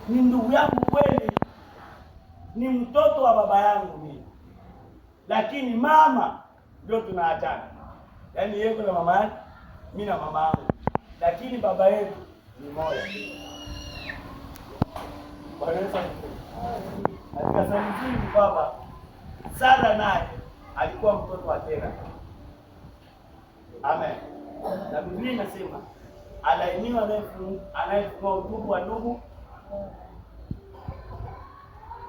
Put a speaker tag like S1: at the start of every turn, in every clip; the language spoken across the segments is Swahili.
S1: Ni ndugu yangu kweli, ni mtoto wa baba yangu mimi, lakini mama ndio tunaachana. Yaani yeye na mama yake, mimi na mama yangu, lakini baba yetu ni moja. Bwana Yesu asifiwe. Katika sehemu hii ni kwamba Sara naye alikuwa mtoto wa Tera. Amen. Na Biblia inasema alainiwa anayefungua utubu wa ndugu.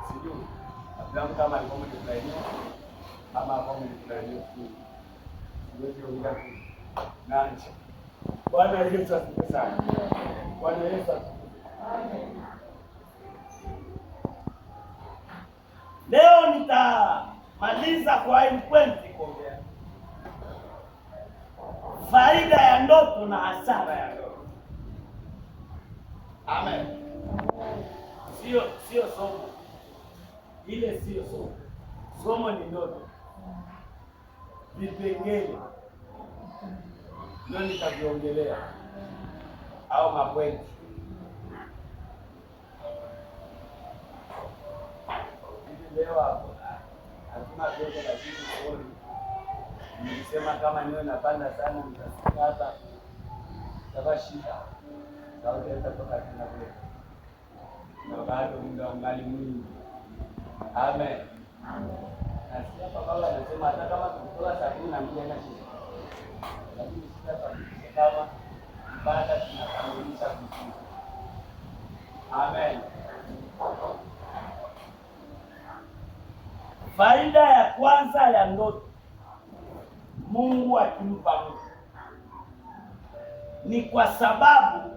S1: Sijui Abrahamu kama alikuwa mwenye kulainiwa ama alikuwa mwenye kulainiwa, sijui. Siwezi kuongea nani. Bwana Yesu asifiwe sana. Bwana Yesu asifiwe. Leo nitamaliza kwa hii pointi kuongea faida ya ndoto na hasara ya ndoto. Amen. Sio somo ile, sio somo. Somo ni ndoto, vipengele ndio nitaviongelea au mapointi. Hivi leo hapo hatuna vyote, lakini sorry, nilisema kama niwe napanda sana nitasikia hapa itakuwa shida, sauti haitatoka tena kule, na bado muda ungali mwingi. Amen. Na si hapa baba anasema hata kama tukitoka saa 12 haina shida, lakini shida tuhakikishe kama ibada tunakamilisha vizuri. Amen. Faida ya kwanza ya ndoto Mungu akimpa mtu ni kwa sababu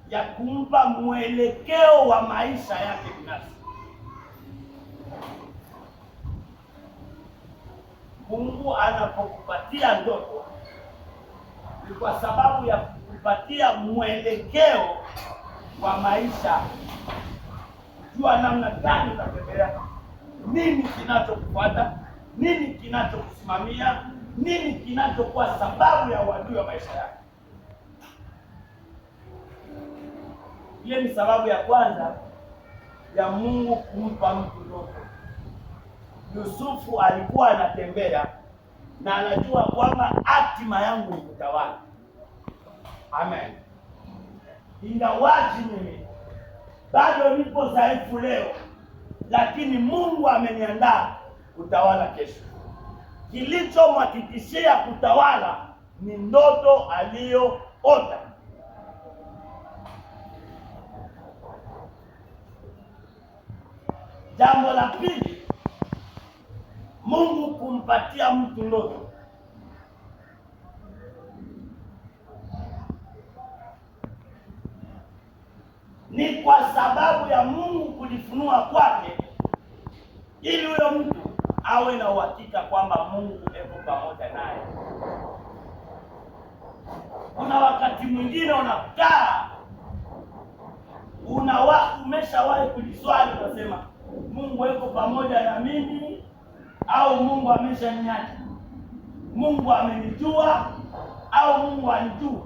S1: ya kumpa mwelekeo wa maisha yake binafsi. Mungu anapokupatia ndoto ni kwa sababu ya kukupatia mwelekeo wa maisha, kujua namna gani utatembea, nini kinachokufuata, nini kinachokusimamia, nini kinachokuwa sababu ya uadui wa maisha yako. Ile ni sababu ya kwanza ya Mungu kumpa mtu ndoto. Yusufu alikuwa anatembea na anajua kwamba hatima yangu ni kutawala. Amen. Ingawaji mimi bado nipo dhaifu leo, lakini Mungu ameniandaa kutawala kesho. Kilichomhakikishia kutawala ni ndoto aliyoota. Jambo la pili, Mungu kumpatia mtu ndoto ni kwa sababu ya Mungu kujifunua kwake, ili huyo mtu awe na uhakika kwamba Mungu yuko pamoja naye. Kuna wakati mwingine unakaa umeshawahi kujiswali unasema, Mungu yuko pamoja na mimi au Mungu ameshaniacha? Mungu amenijua au Mungu anijua?